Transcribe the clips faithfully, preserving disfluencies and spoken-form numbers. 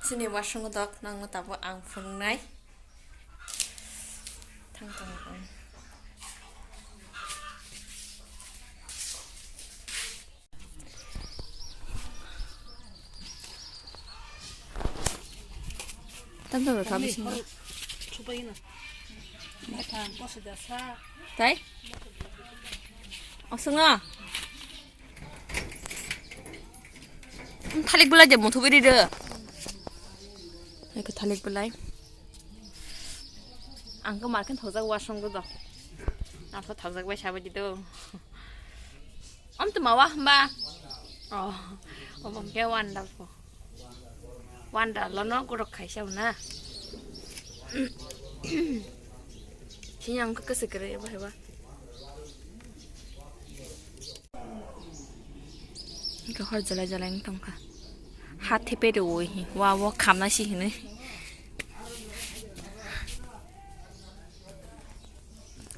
Chini wasung dok nangno tabuk ang phunuknai. Thang thang ang. Tam tam rw thabi singo. Tai? Osongo. Thalik belai je muthu biri de. Eko thalik belai. Ang ko marken thokjak wasung do. Ang ko thokjak bai sabai di do. Om to mawa hamba. Oh, obong ke wonderful. Wonderful no gurok khaisa na. Sini ang ko kese kere ba ba. Hor jalai jalai wng tongkha. Ha thepe rwui hi. Wa, wa khamna si hinwi.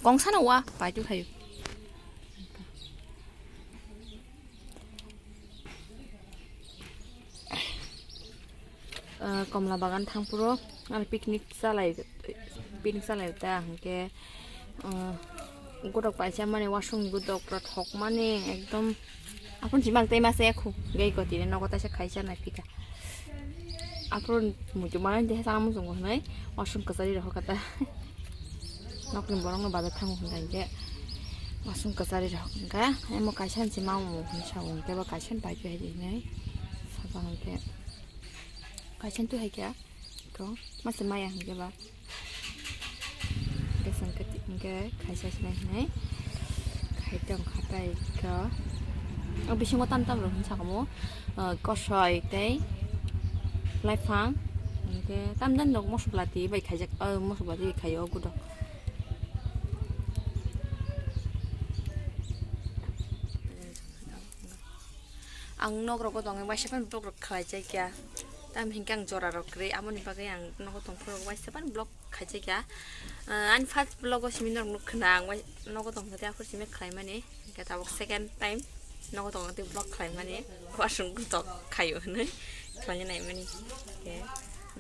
Kongsano wa, paitu khayu. Ah, Komla Bagan thangphuru, ano picnic chalai, picnic chalai ta hwnkhe, ah, gotok paisa mani wasung ni gotok rok thok mani ekdom aphuru si mang tei masa ya khu gai koti nogo taisa khaisa nai pika aphuru muitu mani tei sama muchungo hinui wasung kwchari rok kata. Nokni borokno bazar thango hwnka hinkhe wasung kwchari rok hwnka emo kaisa hinse mamo hinwi sao hinkhe bo kaisa ni pai khe hinwi saka hinkhe kaisa twi hai khe to masa maya hinkhe ba keseng keti hinkhe kaisa sinai hinwi khai tong kha tai khe o bisingo tam tam rok hinwi saka mo kosoi tei laifang hinkhe tam tam rok mosola twi bai khaijak mosola twi khaio gudo. Ang nok rogo tongwi waisa phano vlog rok khlai chai kya. Tam hinkhe ang jora rok kwrwi, aboni bagwi ang nogo tongphuru waisa phano vlog khai chai kya. Ah, ani first vlog o simi norok nuk khna ang wai-, nogo tongkha tei aphuru simi khlai mani. Hinkhe tabuk second time nogo tongkha tei vlog khlai mani. Wasung tok khaio hinwi khlai nai mani. Hinkhe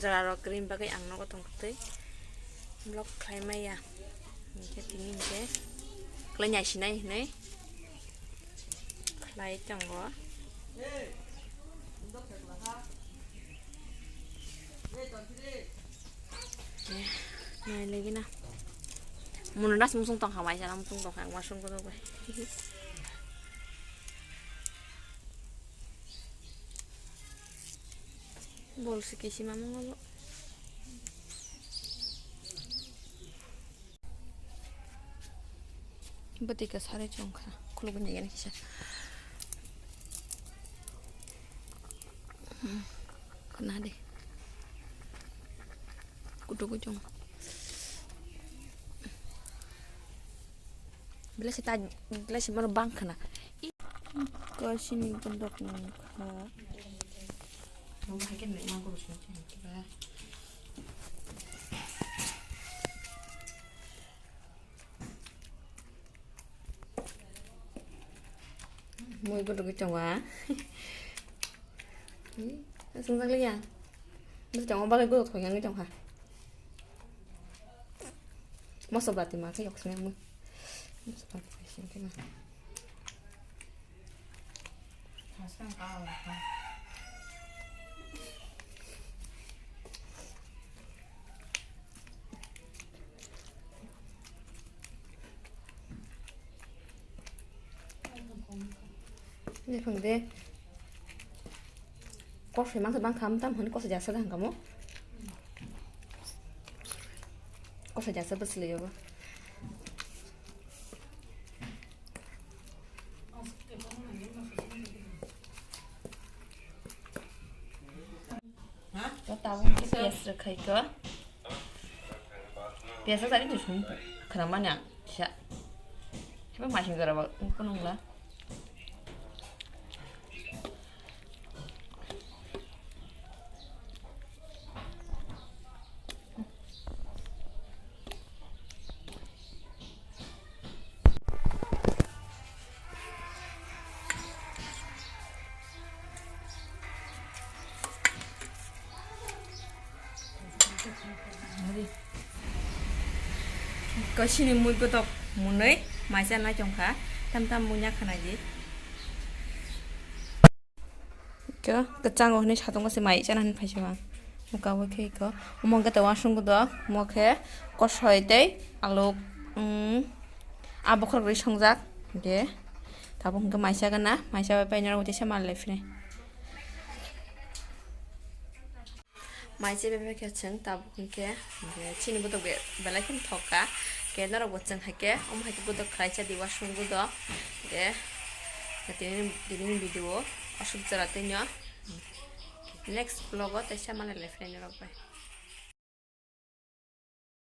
jora rok kwrwi bagwi ang nogo tongkha tei vlog khlai maya. Hinkhe tini hinkhe khlai nai sinai hinwi. Khlai tongo. Nai lagi na. Munu das musung tong hamai sana musung tong hamai musung kono bai. Bol si kisi mama ngalo. Bwtwi kwsarwi chwng kha, khulugwi naikhe kisa. Hmm, khna de. Kutuk kuchung. Belai se ta, belai se mano bang khna. Kasini gondok nang kha. Mui bo rwgwi tongo a. Swngjak liya. Bwswk tongo bagwi borok thok yangwi tongkha. Moso bati ma khe yok swnwi mui. Moso bati ma swnwi khe na. Ni phang de. Kosoi mangsa bang kham tam hwn kosoi jasa jang kamo. Kosoi jasa bwsli yogo. To tabuk khe piyaj rwkhaikha. Piyaj rwkha ni tusung khwnamani ang kisa. Haibo masing jora bo kunung la. Ko sini mui gotok munui mai cha nai tong kha. Tam tam mui nya khana di. Ko kwchango hwnwi satung se mai chana hwn phaisa bang. Muka bo khe ko. Omo khe to wasung godo. Mo khe kosoi tei aluk, mm, a bokhorok rwi songjak. Ge. Tabuk hwnkhe mai cha gana. Mai cha bai pai norok tei se mal le phre. Mai se bebek khe chwng tabuk hwnkhe, hwnkhe chini botok be-, belai kheno thok kha. Hwnkhe norok bo chwng hai khe, omo hai khe botok khlai cha di wasung botok. Hwnkhe tini, tini video aswk jora twi no. Next vlog o teisa malai lai phai norok bai.